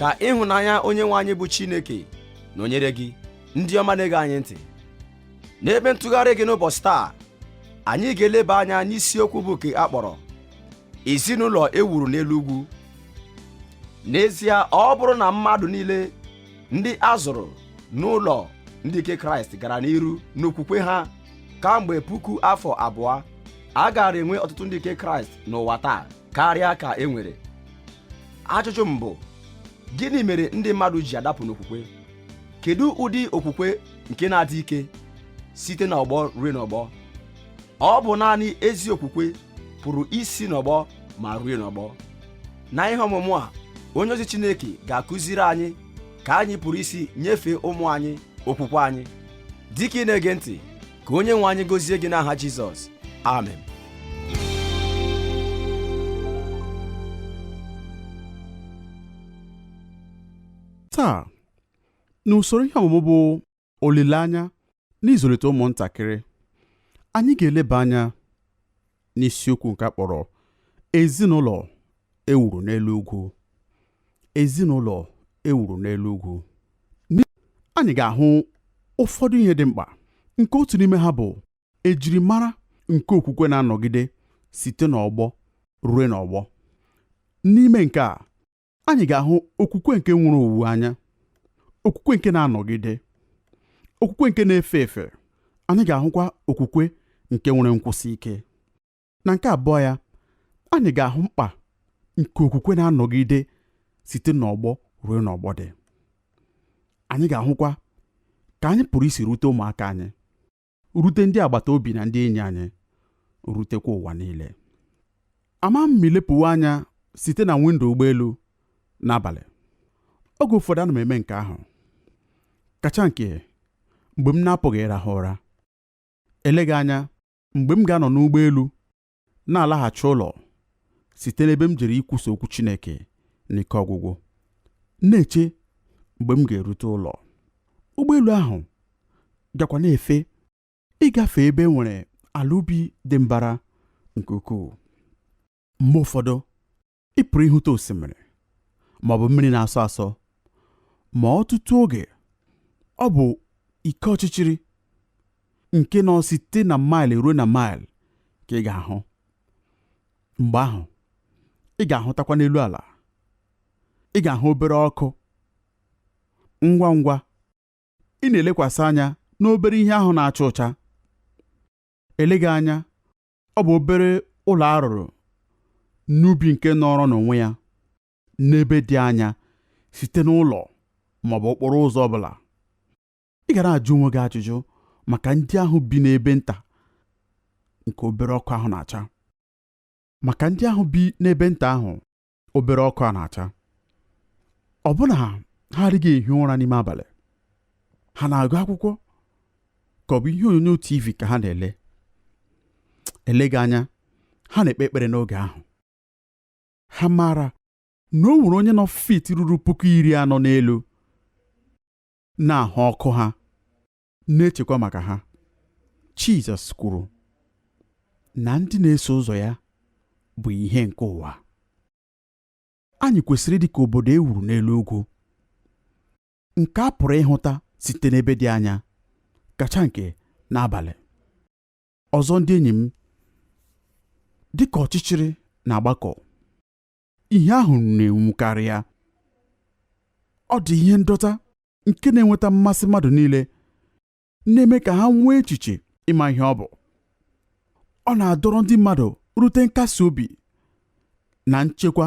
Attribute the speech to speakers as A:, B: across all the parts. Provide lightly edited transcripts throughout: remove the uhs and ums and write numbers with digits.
A: Ka ịhụnanya onye nwe anyị bụ Chineke nọnyere gị, ndị ọma na-ege anyị ntị. N'ebe ntụgharị gị n'ụbọchị taa, anyị ga-eleba anya n'isiokwu bụ nke a kpọrọ ezinụlọ e wuru n'elu ugwu. N'ezie, ọ bụrụ na mmadụ niile ndị a zụrụ n'ụlọ ndị nke Kraịst gara n'iru n'okwukwe ha kamgbe 2000, a gaara enwe ọtụtụ ndị nke Kraịst n'ụwa taa karịa ka e nwere. Ajụjụ m bụ, gịnị mere ndị mmadụ ji adapụ n'okwukwe? Kedu ụdị okwukwe nke na-adị ike site n'ọgbọ ruo n'ọgbọ? Ọ bụ naanị ezi okwukwe pụrụ isi n'ọgbọ ma ruo n'ọgbọ. Na ihe ọmụmụ a, onye ozi Chineke ga-akụziri anyị ka anyị pụrụ isi nyefee ụmụ anyị okwukwe anyị. Dịka ị na-ege ntị, ka onye nwe anyị gọzie gị n'aha Jizọs. Amen.
B: Taa, n'usoro ihe ọmụmụ bụ olileanya n'ịzụlite ụmụntakịrị, anyị ga-eleba anya n'isiokwu nke a kpọrọ ezinụlọ e wuru n'elu ugwu. Ezinụlọ e wuru n'elu ugwu. Anyị ga-ahụ ụfọdụ ihe dị mkpa, nke otu n'ime ha bụ ejirimara nke okwukwe na-anọgide site n'ọgbọ ruo n'ọgbọ. N'ime nke a, anyị ga-ahụ okwukwe nke nwere owuwe anya, okwukwe nke na-anọgide, okwukwe nke na-efe efe. Anyị ga-ahụkwa okwukwe nke nwere nkwụsị ike. Na nke abụọ ya, anyị ga-ahụ mkpa nke okwukwe na-anọgide site n'ọgbọ ruo n'ọgbọ dị. Anyị ga-ahụkwa ka anyị pụrụ isi rute ụmụaka anyị, rute ndị agbata obi na ndị enyi anyị, rutekwa ụwa niile. Ama m ma i lepụwo anya site na windo ụgbọelu n'abalị. Oge ụfọdụ ana m eme nke ahụ, kacha nke mgbe m na-apụghị ịrahụ ụra. Eleghị anya mgbe m ga-anọ n'ụgbọelu na-alaghachi ụlọ site n'ebe m jere ikwusa okwu Chineke n'ike ọgwụgwụ, na-eche mgbe m ga-erute ụlọ. Ụgbọelu ahụ gakwa na-efe ịgafe ebe e nwere ala ubi dị mbara nke ukwuu. Mgbe ụfọdụ ị pụrụ ịhụta osimiri ma ọ bụ mmiri na-asọ asọ, ma ọtụtụ oge ọ bụ ike ọchịchịrị nke nọ site na maịlị ruo na maịlị ka ị ga-ahụ. Mgbe ahụ ị ga-ahụtakwa n'elu ala, ị ga-ahụ obere ọkụ. Ngwa ngwa ị na-elekwasị anya n'obere ihe ahụ na-acha ụcha. Eleghị anya ọ bụ obere ụlọ a rụrụ n'ubi nke nọrọ n'onwe ya n'ebe dị anya site n'ụlọ ma ọ bụ okporo ụzọ ọ bụla. Ị ga na-ajụ onwe gị ajụjụ maka ndị ahụ bi n'ebe nta nke obere ọkụ ahụ na-acha. Maka ndị ahụ bi n'ebe nta ahụ obere ọkụ a na-acha. Ọ bụ na ha adịghị ehi ụra n'ime abalị? Ha na-agụ akwụkwọ ka ọ bụ ihe onyonyo TV ka ha na-ele? Eleghị anya ha na-ekpe ekpere n'oge ahụ. Ha maara na o nwere onye nọ feet ruru 40,000 n'elu na-ahụ ọkụ ha, na-echekwa maka ha. Jizọs kwuru na ndị na-eso ụzọ ya bụ ihe nke ụwa. Anyị kwesịrị ịdị ka obodo e wuru n'elu ugwu, nke a pụrụ ịhụta site n'ebe dị anya, kacha nke n'abalị. Ọzọ ndị enyi m, dị ka ọchịchịrị na-agbakọ, ihe ahụ na-enwu karịa. Ọ dị ihe ndọta nke na-enweta mmasị mmadụ niile, na-eme ka ha nwee echiche ịma ihe ọ bụ. Ọ na-adọrọ ndị mmadụ rute nkasi obi na nchekwa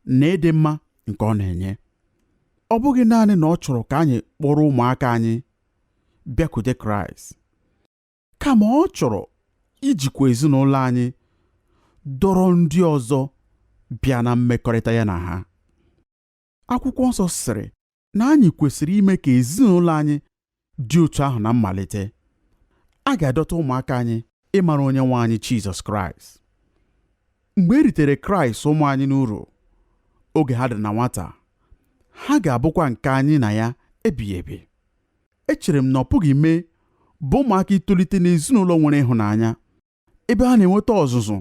B: na ịdị mma nke ọ na-enye. Ọ bụghị naanị na ọ chọrọ ka anyị kpọrọ ụmụaka anyị bịakwute Kraịst, kama ọ chọrọ ijikwa ezinụlọ anyị dọrọ ndị ọzọ bịa na mmekọrịta ya na ha. Akwụkwọ nsọ sịrị na anyị kwesịrị ime ka ezinụlọ anyị dị otu ahụ na mmalite. A ga-adọta ụmụaka anyị ịmara onye nwe anyị Jizọs Kraịst. Mgbe e ritere Kraịst ụmụ anyị n'uru oge ha dị na nwata, ha ga-abụkwa nke anyị na ya ebighị ebi. Echere m na ọ pụghị mee bụ ụmụaka itolite n'ezinụlọ nwere ịhụnanya, ebe ha na-enweta ọzụzụ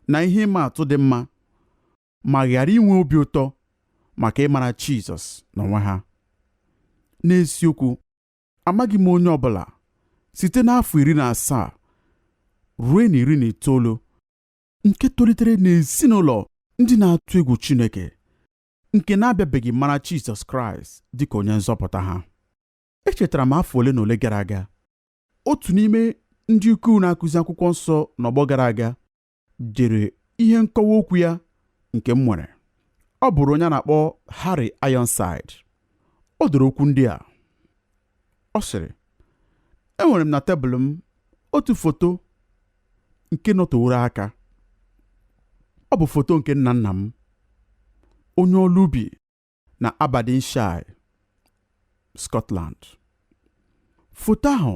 B: na ihe ịma atụ dị mma, ma ghara inwe obi ụtọ maka ịmara Jizọs n'onwe ha. N'eziokwu, amaghị m onye ọbụla site n'afọ 17 ruo na 19 nke tolitere n'ezinụlọ ndị na-atụ egwu Chineke nke na-abịabeghị mara Jizọs Kraịst dịka onye nzọpụta ha. Echetara m afọ ole na ole gara aga, otu n'ime ndị ukwu na-akụzi akwụkwọ nsọ n'ọgbọ gara aga dere ihe nkọwa okwu ya nke m nwere. Ọ bụrụ onye a na-akpọ Harry Ironside. O dere okwu ndị a. Ọ sịrị, enwere m na tebụl m otu foto nke nọtoworo aka. Ọ bụ foto nke nna nna m, onye ọrụ ubi na Aberdeenshire, Scotland. Foto ahụ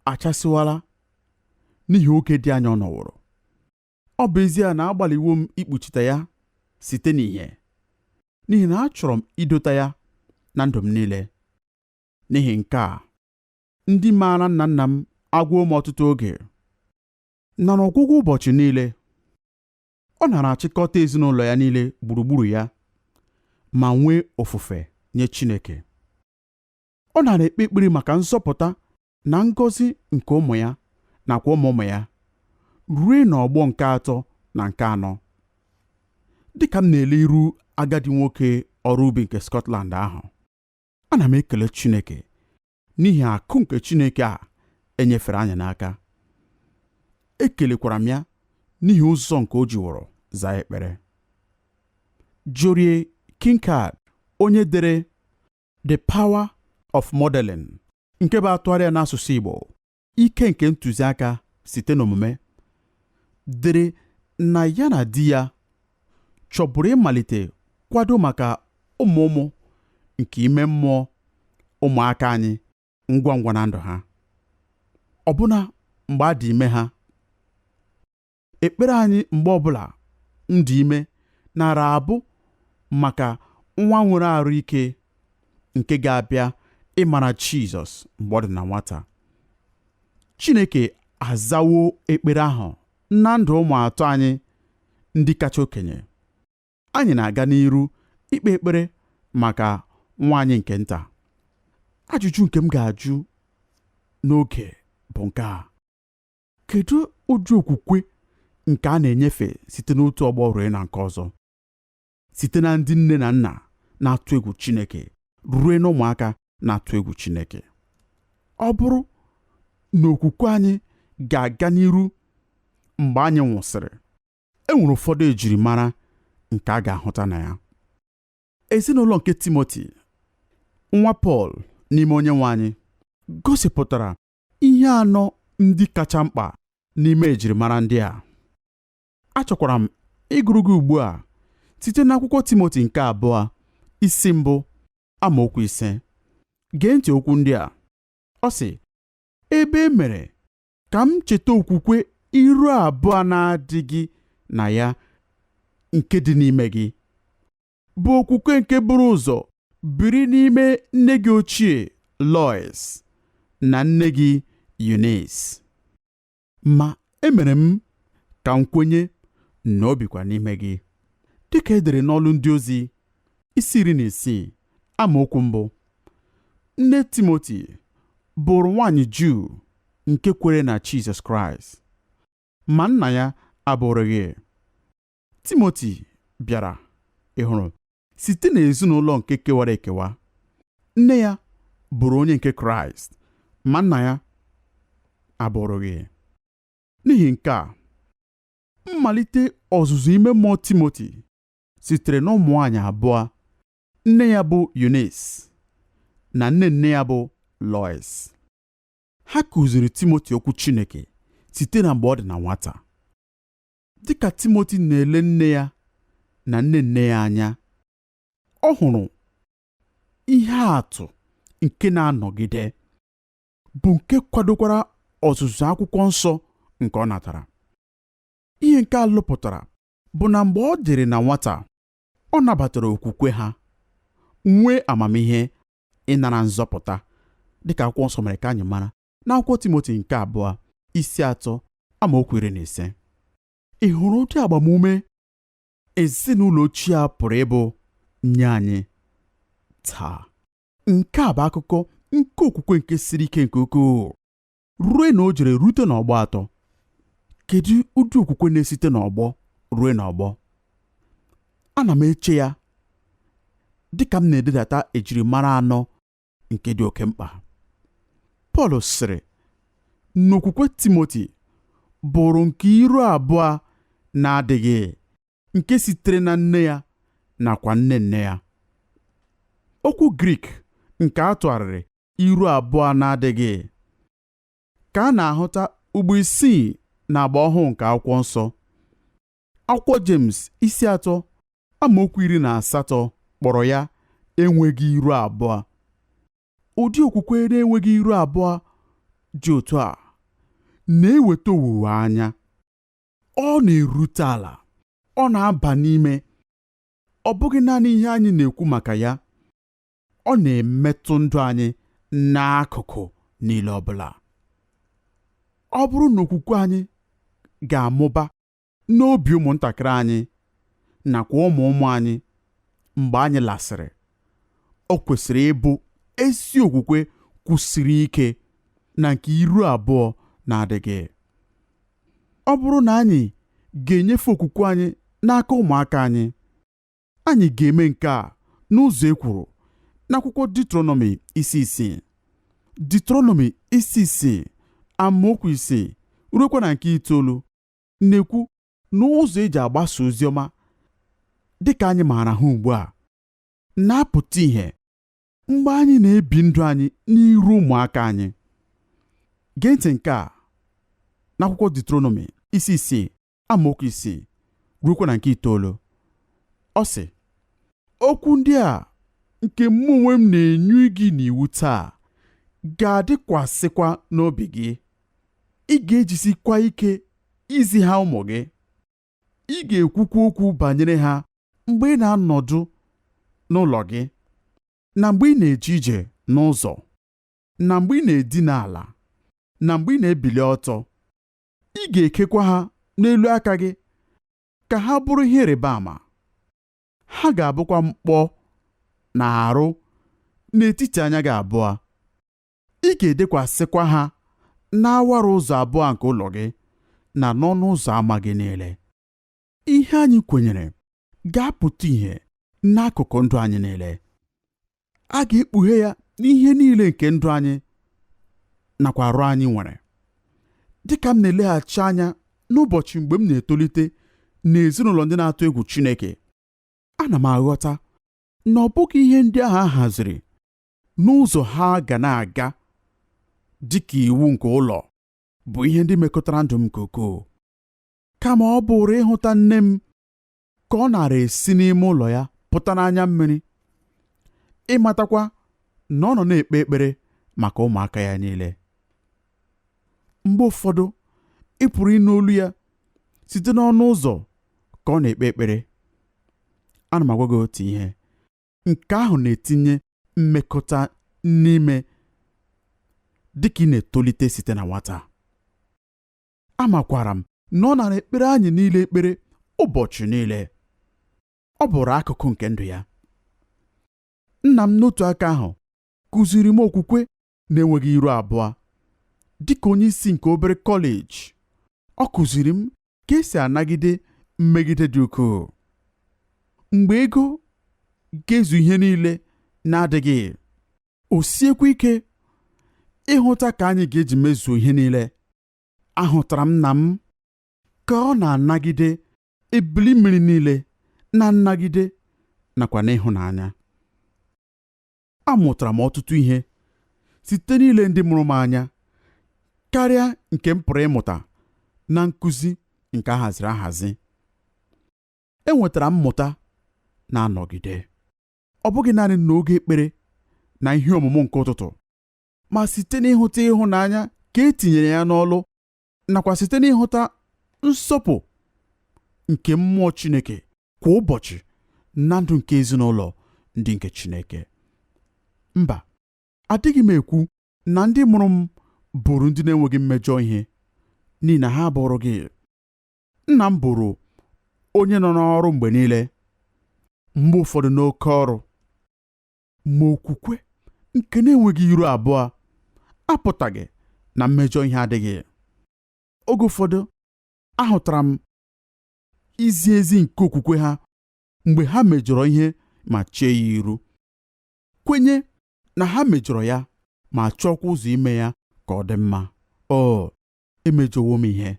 B: achasịwala n'ihi oge dị anya ọ nọworo. Ọ bụ ezie na agbalịwo m ikpuchite ya site n'ìhè, n'ihi na achọrọ m idote ya na ndụ m niile. N'ihi nke a, ndị maara nna nna m agwụwo m ọtụtụ oge na n'ọgwụgwụ ụbọchị niile ọ nara achịkọta ezinụlọ ya niile gburugburu ya ma nwee ofufe nye Chineke. Ọ nara ekpe ekpere maka nzọpụta na ngọzi nke ụmụ ya nakwa ụmụ ụmụ ya ruo n'ọgbọ nke atọ na nke anọ. Dịka m na-ele iru agadi nwoke ọrụ ubi nke Scotland ahụ, ana m ekele Chineke n'ihi akụ nke Chineke a enyefere anyị n'aka. Ekelekwara m ya n'ihi ụzọ nke o jiworo zaa ekpere. Jorie Kinkard, onye dere The Power of Modeling, nke bụ atụgharị ya n'asụsụ Igbo, ike nke ntụziaka site n'omume, dere na ya na di ya chọburu ịmalite kwado maka ụmụ ụmụ nke ime mmụọ ụmụaka anyị ngwa ngwa na ndụ ha, ọbụna mgbe a dị ime ha. Ekpere anyị mgbe ọbụla m dị ime nara abụ maka nwa nwere arụ ike nke ga-abịa ịmara Jizọs mgbe ọ dị na nwata. Chineke azawo ekpere ahụ na ndụ ụmụ atọ anyị ndị kacha okenye. Anyị na-aga n'iru ikpe ekpere maka nwa anyị nke nta. Ajụjụ nke m ga-ajụ n'oge bụ nke a: kedu ụdị okwukwe nke a na-enyefe site n'otu ọgbọ ruo na nke ọzọ, site na ndị nne na nna na-atụ egwu Chineke ruo n'ụmụaka na-atụ egwu Chineke? Ọ bụrụ na okwukwe anyị ga-aga n'iru mgbe anyị nwụsịrị, e nwere ụfọdụ ejirimara nke a ga-ahụta na ya. Ezinụlọ nke Timoti, nwa Pọl n'ime Onyenwe anyị, gosipụtara ihe anọ ndị kacha mkpa n'ime ejirimara ndị a. Achọkwara m ịgụrụ gị ugbu a site n'akwụkwọ Timoti nke abụọ isi mbụ amaokwu 5. Gee ntị okwu ndị a. Ọ sị, ebe e mere ka m cheta okwukwe iru abụọ na-adịghị na ya nke dị n'ime gị, bụ okwukwe nke buru ụzọ biri n'ime nne gị ochie Lois na nne gị Eunice. Ma emere m ka m kwenye na o bikwa n'ime gị. Dịka e dere n'ọlụ ndị ozi isi 16 amaokwu mbụ, nne Timoti bụrụ nwaanyị Juu nke kwere na Jizọs Kraịst, ma nna ya abụrụghị. Timoti bịara ịhụrụ site n'ezinụlọ nke kewara ekewa. Nne ya bụrụ onye nke Kraịst, ma nna ya abụrụghị. N'ihi nke a, mmalite ọzụzụ ime mmụọ Timoti sitere n'ụmụ nwaanyị abụọ, nne ya bụ Eunice na nne nne ya bụ Lois. Ha kụziri Timoti okwu Chineke site na mgbe ọ dị na nwata. Dịka Timoti na-ele nne ya na nne nne ya anya, ọ hụrụ ihe atụ nke na-anọgide bụ nke kwadokwara ọzụzụ akwụkwọ nsọ nke ọ natara. Ihe nke a lụpụtara bụ na mgbe ọ dịrị na nwata, ọ nabatara okwukwe ha, nwee amamihe ịnara nzọpụta, dịka akwụkwọ nsọ mere ka anyị mara n'akwụkwọ Timoti nke abụọ isi 3 amaokwu 15. Ị hụrụ ụdị agbamume ezinụlọ ochie a pụrụ ịbụ Nye anyị taa, nke a bụ akụkọ nke okwukwe nke siri ike nke ukwuu ruo na o jere rute n'ọgbọ atọ. Kedu ụdị okwukwe na-esite n'ọgbọ ruo n'ọgbọ? Ana m eche ya dịka m na-ededata ejirimara anọ nke dị oke mkpa. Pọl sịrị na okwukwe Timoti bụrụ nke iru abụọ na-adịghị, nke sitere na nne ya nakwa nne nne ya. Okwu Grik nke a tụgharịrị iru abụọ na-adịghị ka a na-ahụta ugbo isii na agba ọhụụ nke akwụkwọ nsọ. Akwụkwọ James isi 3 amaokwu 18 kpọrọ ya enweghị iru abụọ. Ụdị okwukwe na-enweghị iru abụọ dị otu a na-eweta owuwe anya. Ọ na-erute ala, ọ na-aba n'ime. Ọ bụghị naanị ihe anyị na-ekwu maka ya, ọ na-emetụ ndụ anyị n'akụkụ niile ọbụla. Ọ bụrụ na okwukwe anyị ga-amụba n'obi ụmụntakịrị anyị nakwa ụmụ ụmụ anyị mgbe anyị lasịrị, o kwesịrị ịbụ ezi okwukwe kwụsiri ike na nke iru abụọ na-adịghị. Ọ bụrụ na anyị ga-enyefe okwukwe anyị n'aka ụmụaka anyị, anyị ga-eme nke a n'ụzọ e kwuru n'akwụkwọ Deuteronomy isi 6. Deuteronomy isi 6 amaokwu 6 ruokwa na nke 9 na-ekwu n'ụzọ eji agbasa ozi ọma dịka anyị maara ha ugbu a na-apụta ìhè mgbe anyị na-ebi ndụ anyị n'iru ụmụaka anyị. Gee ntị nke a n'akwụkwọ Deuteronomy isi 6 amaokwu 6 ruokwa na nke 9. Ọ sị, okwu ndị a nke mụ onwe m na-enye gị n'iwu taa ga-adịkwasịkwa n'obi gị. Ị ga-ejisikwa ike izi ha ụmụ gị. Ị ga-ekwukwa okwu banyere ha mgbe ị na-anọdụ n'ụlọ gị, na mgbe ị na-eje ije n'ụzọ, na mgbe ị na-edina ala, na mgbe ị na-ebili ọtọ. Ị ga-ekekwa ha n'elu aka gị ka ha bụrụ ihe ịrịba ama. Ha ga-abụkwa mkpọ na arụ n'etiti anya gị abụọ. Ị ga-edekwasịkwa ha n'awara ụzọ abụọ nke ụlọ gị na n'ọnụ ụzọ ámá gị niile. Ihe anyị kwenyere ga-apụta ìhè n'akụkụ ndụ anyị niile. A ga-ekpughe ya n'ihe niile nke ndụ anyị nakwa arụ anyị nwere. Dịka m na-eleghachi anya n'ụbọchị mgbe m na-etolite n'ezinụlọ ndị na-atụ egwu Chineke, ana m aghọta na ọ bụghị ihe ndị ahụ a haziri n'ụzọ ha ga na-aga dịka iwu nke ụlọ bụ ihe ndị mekọtara ndụ m nke ukwuu, kama ọ bụrụ ịhụta nne m ka ọ nara esi n'ime ụlọ ya pụta n'anya mmiri, ịmatakwa na ọ nọ na-ekpe ekpere maka ụmụaka ya niile. Mgbe ụfọdụ ị pụrụ ịnụ olu ya site n'ọnụ ụzọ ka ọ na-ekpe ekpere. Ana m agwa gị otu ihe, nke ahụ na-etinye mmekọta n'ime dịka ị na-etolite site na nwata. Amakwara m na ọ nara ekpere anyị niile ekpere ụbọchị niile. Ọ bụrụ akụkụ nke ndụ ya. Nna m n'otu aka ahụ kụziri m okwukwe na-enweghị iru abụọ. Dịka onye isi nke obere kọleji, ọ kụziri m ka esi anagide mmegide dị ukwuu. Mgbe ego ga-ezu ihe niile na-adịghị, o siekwa ike ịhụta ka anyị ga-eji mezuo ihe niile. Ahụtara m nna m ka ọ na-anagide ebili mmiri niile na nnagide nakwa n'ịhụnanya. Amụtara m ọtụtụ ihe site n'ile ndị mụrụ m anya karịa nke m pụrụ ịmụta na nkụzi nke a haziri ahazi. Enwetara mmụta na-anọgide, ọ bụghị naanị n'oge ekpere na ihe ọmụmụ nke ụtụtụ, ma site n'ịhụta ịhụnanya ka e tinyere ya n'ọlụ nakwa site n'ịhụta nsọpụ nke mmụọ Chineke kwa ụbọchị na ndụ nke ezinụlọ ndị nke Chineke. Mba, adịghị m ekwu na ndị mụrụ m bụrụ ndị na-enweghị mmejọ ihe, n'ihi na ha bụrụ gị. Nna m bụrụ onye nọ n'ọrụ mgbe niile. mgbe ụfọdụ n'oke ọrụ. Ma okwukwe nke na-enweghị iru abụọ apụtaghị na mmejọ ihe adịghị. Oge ụfọdụ ahụtara m izi ezi nke okwukwe ha mgbe ha mejọrọ ihe ma chee ya iru, kwenye na ha mejọrọ ya ma chọọkwa ụzọ ime ya ka ọ dị mma. O emejọwo m ihe,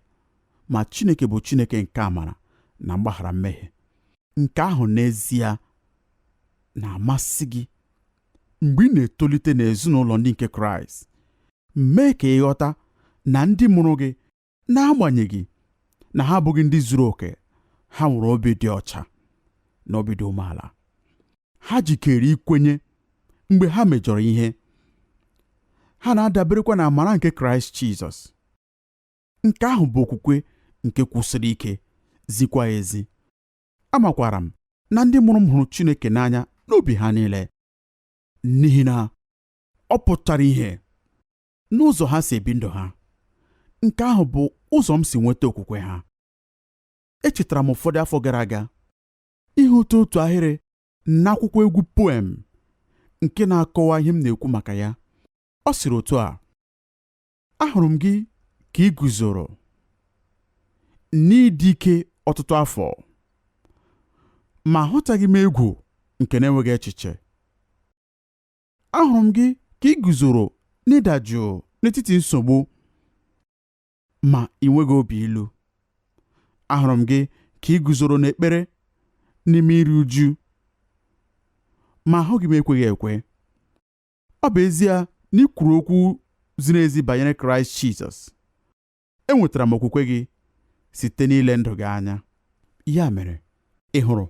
B: ma Chineke bụ Chineke nke amara na mgbaghara mmehie. Nke ahụ n'ezie na-amasị gị mgbe ị na-etolite n'ezinụlọ ndị nke Kraịst. Mee ka ị ghọta na ndị mụrụ gị, n'agbanyeghị na ha abụghị ndị zuru oke, ha nwere obi dị ọcha na obi dị umeala. Ha jikere ikwenye mgbe ha mejọrọ ihe. Ha na-adaberekwa na amara nke Kraịst Jizọs. Nke ahụ bụ okwukwe nke kwụsịrị ike, zikwa ezi. Amakwara m na ndị mụrụ m hụrụ Chineke n'anya n'obi ha niile, n'ihi na ọ pụtara ihe n'ụzọ ha si ebi ndụ ha. Nke ahụ bụ ụzọ m si nweta okwukwe ha. Echetara m ụfọdụ afọ gara aga ịhụta otu ahịrị n'akwụkwọ egwu poem nke na-akọwa ihe m na-ekwu maka ya. Ọ sịrị otu a: ahụrụ m gị ka ị guzoro n'ịdị ike ọtụtụ afọ, ma ahụtaghị m egwu nke na-enweghị echiche. Ahụrụ m gị ka ị guzoro n'ịda jụụ n'etiti nsogbu, ma ị nweghị obi ilu. Ahụrụ m gị ka ị guzoro n'ekpere n'ime iri uju, ma ahụghị m ekweghị ekwe. Ọ bụ ezie na ị kwuru okwu ziri ezi banyere Kraịst Jizọs, enwetara m okwukwe gị site n'ile ndụ gị anya. Ya mere, ị hụrụ,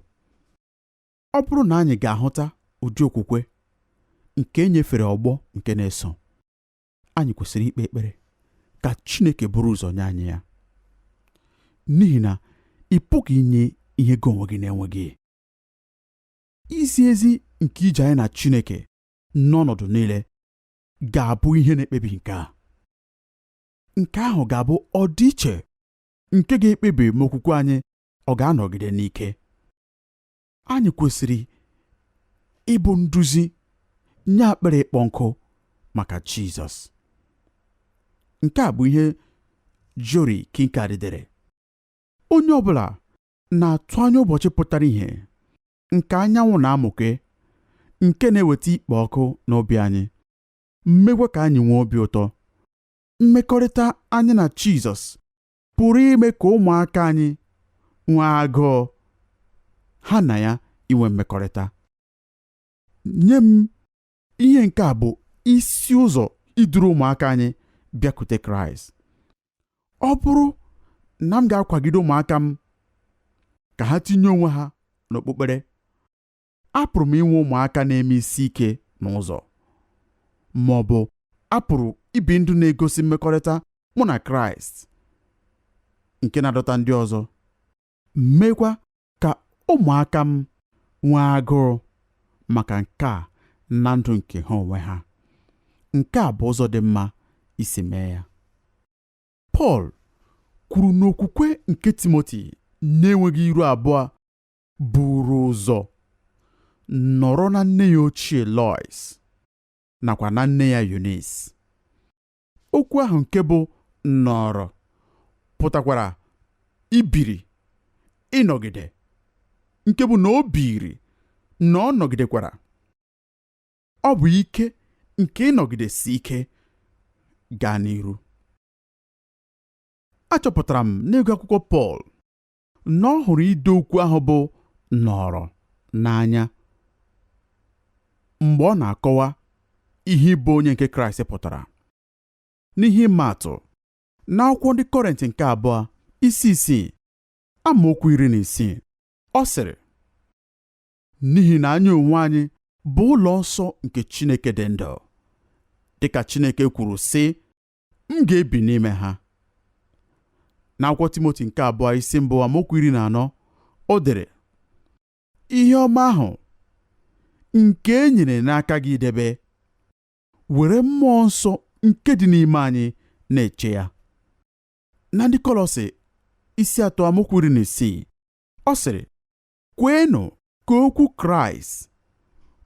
B: ọ bụrụ na anyị ga-ahụta ụdị okwukwe nke e nyefere ọgbọ nke na-eso, anyị kwesịrị ikpe ekpere ka Chineke buru ụzọ nye anyị ya, n'ihi na ị pụghị inye ihe gị onwe gị na-enweghị. Izi ezi nke ije anyị na Chineke n'ọnọdụ niile ga-abụ ihe na-ekpebi nke a. Nke ahụ ga-abụ ọdịiche nke ga-ekpebi ma okwukwe anyị ọ ga-anọgide n'ike. Anyị kwesịrị ịbụ nduzi nye akpịrị ịkpọ nkụ maka Jizọs. Nke a bụ ihe Jory Kincaid dere. Onye ọbụla na-atụ anya ụbọchị pụtara ìhè nke anyanwụ na-amụke, nke na-eweta ikpo ọkụ n'obi anyị, mmekwa ka anyị nwee obi ụtọ. Mmekọrịta anyị na Jizọs pụrụ ime ka ụmụaka anyị nwee agụụ ha na ya inwe mmekọrịta. Nye m, ihe nke a bụ isi ụzọ iduru ụmụaka anyị bịakwute Kraịst. Ọ bụrụ na m ga-akwagide ụmụaka m ka ha tinye onwe ha n'okpukpere, apụrụ m inwe ụmụaka na-eme isi ike n'ụzọ, ma ọ bụ apụrụ ibi ndụ na-egosi mmekọrịta mụ na Kraịst nke na-adọta ndị ọzọ, meekwa ka ụmụaka m nwee agụụ maka nke a na ndụ nke ha onwe ha. Nke a bụ ụzọ dị mma isi mee ya. Pọl kwuru n'okwukwe nke Timoti na-enweghị iru abụọ buru ụzọ nọrọ na nne ya ochie Lois nakwa na nne ya Eunice. Okwu ahụ nke bụ nọrọ pụtakwara ibiri, ịnọgide, nke bụ na o biri na ọ nọgidekwara. Ọ bụ ike nke ịnọgidesi ike gaa n'iru. Achọpụtara m n'ịgụ akwụkwọ Pọl na ọ hụrụ ide okwu ahụ bụ nọrọ n'anya mgbe ọ na-akọwa ihe ịbụ onye nke Kraịst pụtara. N'ihe ịma atụ, n'akwụkwọ ndị Kọrịntị nke 2 isi 6 amaokwu 16, ọ sịrị, n'ihi na anyị onwe anyị bụ ụlọ nsọ nke Chineke dị ndụ, dịka Chineke kwuru sị, m ga-ebi n'ime ha. N'akwụkwọ Timoti nke 2 isi 1 amaokwu 14, o dere, ihe ọma ahụ nke e nyere n'aka gị idebe, were mmụọ nsọ nke dị n'ime anyị na-eche ya. Na ndị Kọlọsị isi 3 amaokwu 16, ọ sịrị, kweenụ Ka okwu Kraịst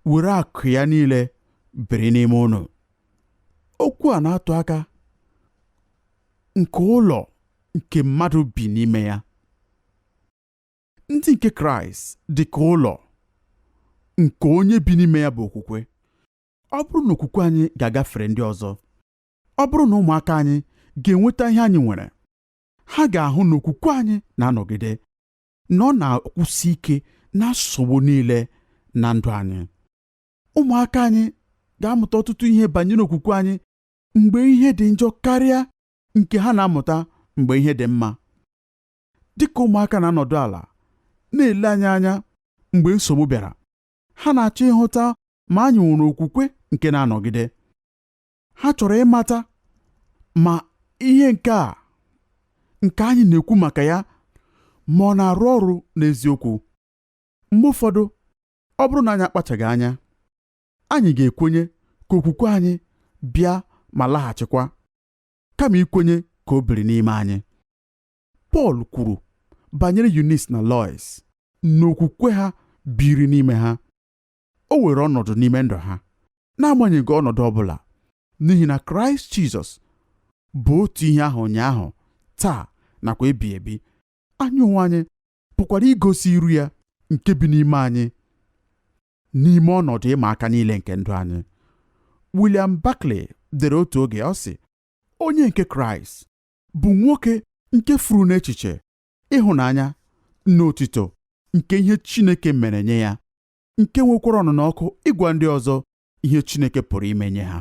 B: were akụ ya niile biri n'ime unu. Okwu a na-atụ aka nke ụlọ nke mmadụ bi n'ime ya. Ndị nke Kraịst dị ka ụlọ nke onye bi n'ime ya bụ okwukwe. Ọ bụrụ na okwukwe anyị ga-agafere ndị ọzọ, ọ bụrụ na ụmụaka anyị ga-enweta ihe anyị nwere, ha ga-ahụ na okwukwe anyị na-anọgide, na ọ na-akwụsị ike na nsogbu niile na ndụ anyị. Ụmụaka anyị ga-amụta ọtụtụ ihe banyere okwukwe anyị mgbe ihe dị njọ karịa nke ha na-amụta mgbe ihe dị mma. Dịka ụmụaka na-anọdụ ala na-ele anyị anya mgbe nsogbu bịara, ha na-achọ ịhụta ma anyị nwere okwukwe nke na-anọgide. Ha chọrọ ịmata ma ihe nke a nke anyị na-ekwu maka ya ma ọ na-arụ ọrụ n'eziokwu. Mgbe ụfọdụ, ọ bụrụ na anyị akpachaghị anya, anyị ga-ekwenye ka okwukwe anyị bịa ma laghachikwa, kama ikwenye ka o biri n'ime anyị. Pọl kwuru banyere Eunice na Lois na okwukwe ha biri n'ime ha. O were ọnọdụ n'ime ndụ ha, n'agbanyeghị ọnọdụ ọbụla, n'ihi na Kraịst Jizọs bụ otu ihe ahụ ụnyaahụ, taa nakwa ebi ebi. Anyị onwe anyị pụkwara igosi iru ya nke bi n'ime anyị n'ime ọnọdụ ịma aka niile nke ndụ anyị. William Barclay dere otu oge, ọ sị, onye nke Kraịst bụ nwoke nke furu n'echiche ịhụnanya na otito nke ihe Chineke mere nye ya, nke nwekwara ọnụnọ ọkụ ịgwa ndị ọzọ ihe Chineke pụrụ ime nye ha.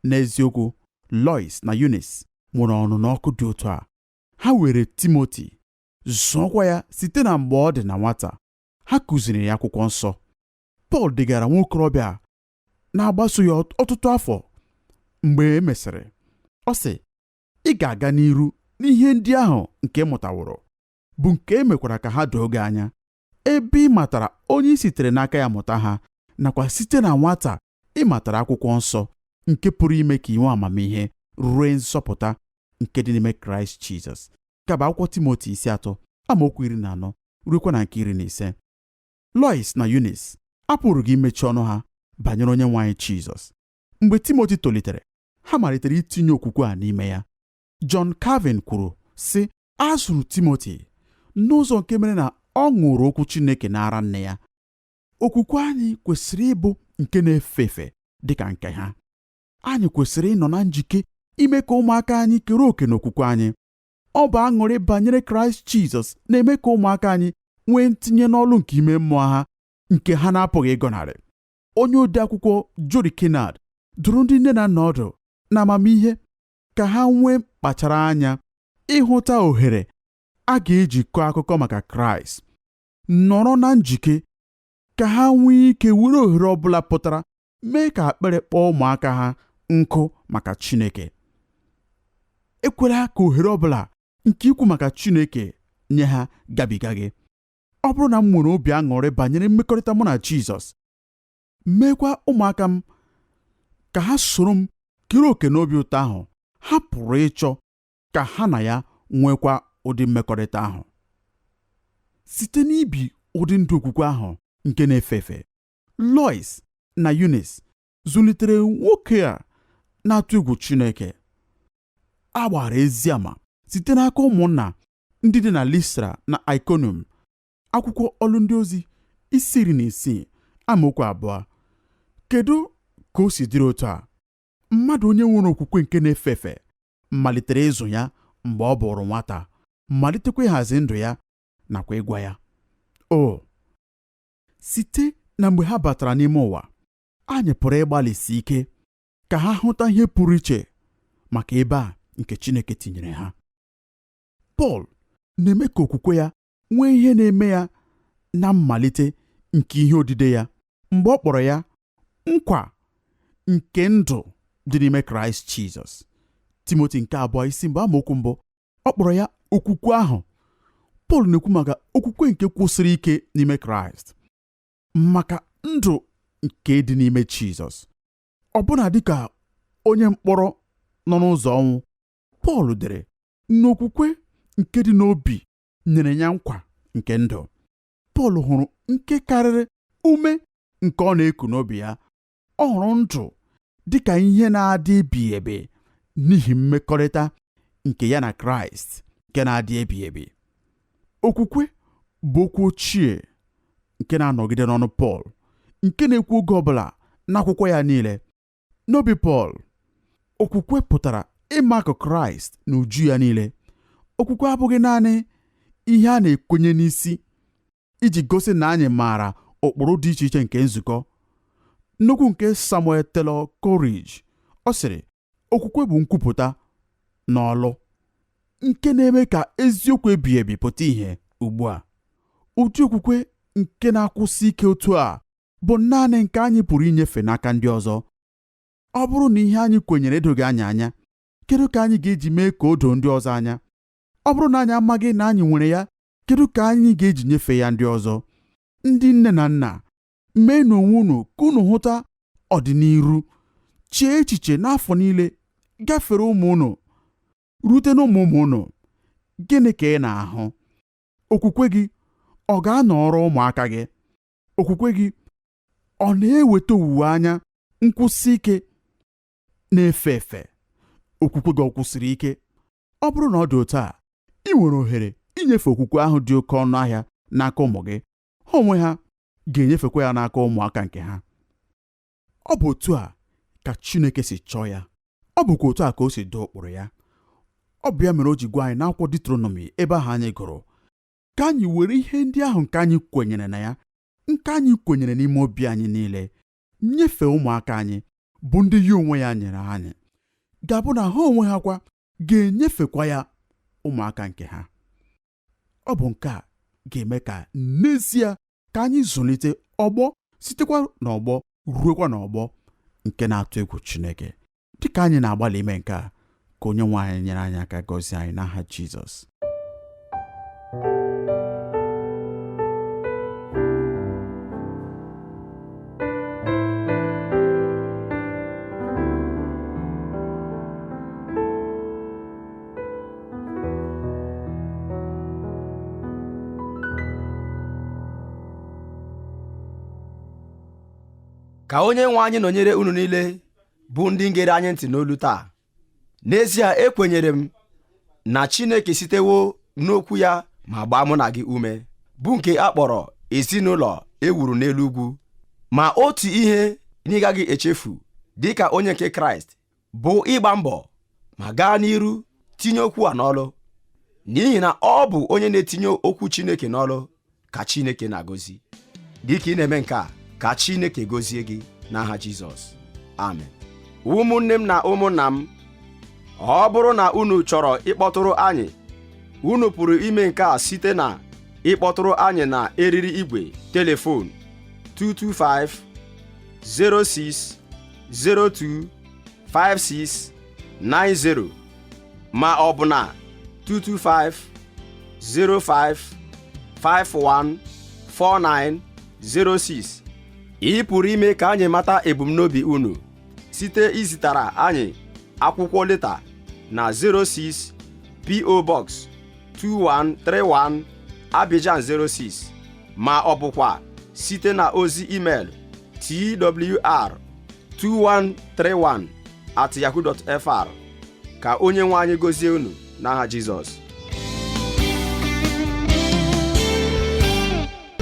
B: N'eziokwu, Lois na Eunice nwere ọnụnọ ọkụ dị otu a. Ha were Timoti zụọkwa ya site na mgbe ọ dị na nwata. Ha kụziri ya akwụkwọ nsọ. Pọl degara nwokorobịa na-agbaso ya ọtụtụ afọ mgbe e mesịrị. Ọ sị, ị ga-aga n'iru n'ihe ndị ahụ nke ị mụtaworo, bụ nke e mekwara ka ha doo gị anya, ebe ị matara onye ị sitere n'aka ya mụta ha, nakwa site na nwata ị matara akwụkwọ nsọ nke pụrụ ime ka ị nwee amamihe ruo nzọpụta nke dị n'ime Kraịst Jizọs. Nke bụ akwụkwọ Timoti isi 3 amaokwu 14 ruokwa na nke 15. Lois na Eunice apụrụ gị imechi ọnụ ha banyere onye nwe anyị Jizọs. Mgbe Timoti tolitere, ha malitere itinye okwukwe a n'ime ya. John Calvin kwuru sị, a zụrụ Timoti n'ụzọ nke mere na ọ ṅụrụ okwu Chineke n'ara nne ya. Okwukwe anyị kwesịrị ịbụ nke na-efe efe dịka nke ha. Anyị kwesịrị ịnọ na njike ime ka ụmụaka anyị kere òkè n'okwukwe anyị. Ọ bụ aṅụrị banyere Kraịst Jizọs na-eme ka ụmụaka anyị nwee ntinye n'ọlụ nke ime mmụọ ha nke ha na-apụghị ịgọnarị. Onye ode akwụkwọ Jody Kennard dụrụ ndị nne na nna ọdụ na amamihe ka ha nwee kpachara anya ịhụta ohere a ga-eji kọọ akụkọ maka Kraịst, nọrọ na njike ka ha nwee ike were ohere ọbụla pụtara mee ka akpịrị kpọọ ụmụaka ha nkụ maka Chineke. Ekwela ka ohere ọbụla nke ikwu maka Chineke nye ha gabiga gị. Ọ bụrụ na m nwere obi aṅụrị banyere mmekọrịta mụ na Jizọs, meekwa ụmụaka m ka ha soro m kere òkè n'obi ụtọ ahụ, ha pụrụ ịchọ ka ha na ya nwekwa ụdị mmekọrịta ahụ. Site n'ibi ụdị ndụ okwukwe ahụ nke na-efe efe, Lois na Eunice zụlitere nwoke a na-atụ egwu Chineke. A gbara ezi ama site n'aka ụmụnna ndị dị na Listra na Iconium. Akwụkwọ Ọlụ Ndị Ozi isi 16 amaokwu 2. Kedu ka o si dịrị otu a? Mmadụ onye nwere okwukwe nke na-efe efe malitere ịzụ ya mgbe ọ bụrụ nwata, malitekwa ịhazi ndụ ya nakwa ịgwa ya. O site na mgbe ha batara n'ime ụwa, anyị pụrụ ịgbalịsi ike ka ha hụta ihe pụrụ iche maka ebe a nke Chineke tinyere ha. Pọl na-eme ka okwukwe ya nwee ihe na-eme ya na mmalite nke ihe odide ya mgbe ọ kpọrọ ya nkwa nke ndụ dị n'ime Kraịst Jizọs. Timoti nke 2 isi 1 amaokwu 1, ọ kpọrọ ya okwukwe ahụ. Pọl na-ekwu maka okwukwe nke kwụsịrị ike n'ime Kraịst, maka ndụ nke dị n'ime Jizọs. Ọbụna dịka onye mkpọrọ nọ n'ụzọ ọnwụ, Pọl dere n'okwukwe nke dị n'obi nyere ya nkwa nke ndụ. Pọl hụrụ nke karịrị ume nke ọ na-eku n'obi ya. Ọ hụrụ ndụ dị ka ihe na-adị ebighị ebi n'ihi mmekọrịta nke ya na Kraịst nke na-adị ebighị ebi. Okwukwe bụ okwu ochie nke na-anọgide n'ọnụ Pọl, nke na-ekwu oge ọbụla n'akwụkwọ ya niile. N'obi Pọl, okwukwe pụtara ịmakụ Kraịst n'uju ya niile. Okwukwe abụghị naanị ihe a na-ekwenye n'isi iji gosi na anyị maara ụkpụrụ dị iche iche nke nzukọ. N'okwu nke Samuel Taylor Coleridge, ọ sịrị, okwukwe bụ nkwupụta n'ọlụ nke na-eme ka eziokwu ebighị ebi pụta ìhè ugbu a. Ụdị okwukwe nke na-akwụsị ike otu a bụ naanị nke anyị pụrụ inyefe n'aka ndị ọzọ. Ọ bụrụ na ihe anyị kwenyere edoghị anyị anya, kedu ka anyị ga-eji mee ka o doo ndị ọzọ anya? Ọ bụrụ na anyị amaghị na anyị nwere ya, kedu ka anyị ga-eji nyefee ya ndị ọzọ? Ndị nne na nna, mee n'onwe unu ka unu hụta ọdịnihu. Chee echiche n'afọ niile gafere ụmụ unu rute n'ụmụ ụmụ unu. Gịnị ka ị na-ahụ? Okwukwe gị ọ ga-anọrọ ụmụaka gị? Okwukwe gị ọ na-eweta owuwe anya nkwụsị ike na-efe efe? Okwukwe gị ọ kwụsịrị ike? Ọ bụrụ na ọ dị otu a, ị nwere ohere inyefe okwukwe ahụ dị oke ọnụ ahịa n'aka ụmụ gị. Ha onwe ha ga-enyefekwa ya n'aka ụmụaka nke ha. Ọ bụ otu a ka Chineke si chọọ ya. Ọ bụkwa otu a ka o si doo ụkpụrụ ya. Ọ bụ ya mere o ji gwa anyị n'akwụkwọ Deuteronomy ebe ahụ anyị gụrụ ka anyị were ihe ndị ahụ nke anyị kwenyere na ya, nke anyị kwenyere n'ime obi anyị niile, nyefee ụmụaka anyị bụ ndị ya onwe ya nyere anyị, ga-abụ na ha onwe ha kwa ga-enyefekwa ya ụmụaka nke ha. Ọ bụ nke a ga-eme ka n'ezie ka anyị zụlite ọgbọ sitekwa n'ọgbọ ruokwa n'ọgbọ nke na-atụ egwu Chineke. Dịka anyị na-agbalị ime nke a, ka onye nwe anyị nyere anyị aka gọzie anyị n'aha Jizọs.
A: Ka onye nwe anyị nọnyere unu niile bụ ndị ngere anyị ntị n'olu taa. N'ezie ekwenyere m na Chineke sitewo n'okwu ya ma gbaa mụ na gị ume, bụ nke a kpọrọ ezinụlọ e wuru n'elu ugwu. Ma otu ihe na ị gaghị echefu dịka onye nke Kraịst bụ ịgba mbọ ma gaa n'iru tinye okwu a n'ọlụ, n'ihi na ọ bụ onye na-etinye okwu Chineke n'ọlụ ka Chineke na-agọzi. Dịka ị na-eme nke a, ka Chineke gọzie gị n'aha Jizọs. Amen. Ụmụnne m na ụmụnna m, ọ bụrụ na unu chọrọ ịkpọtụrụ anyị, unu pụrụ ime nke a site na ịkpọtụrụ anyị na eriri igwe telefon 225 06 02 56 90 ma ọ bụ na 225 05 51 49 06. Ị pụrụ ime ka anyị mata ebumnobi unu site izitara anyị akwụkwọ leta na 06 P.O. Box 2131 Abidjan 06 ma ọ bụkwa site na ozi email twr2131@yahoo.fr. Ka onye nwe anyị gọzie unu n'aha Jizọs.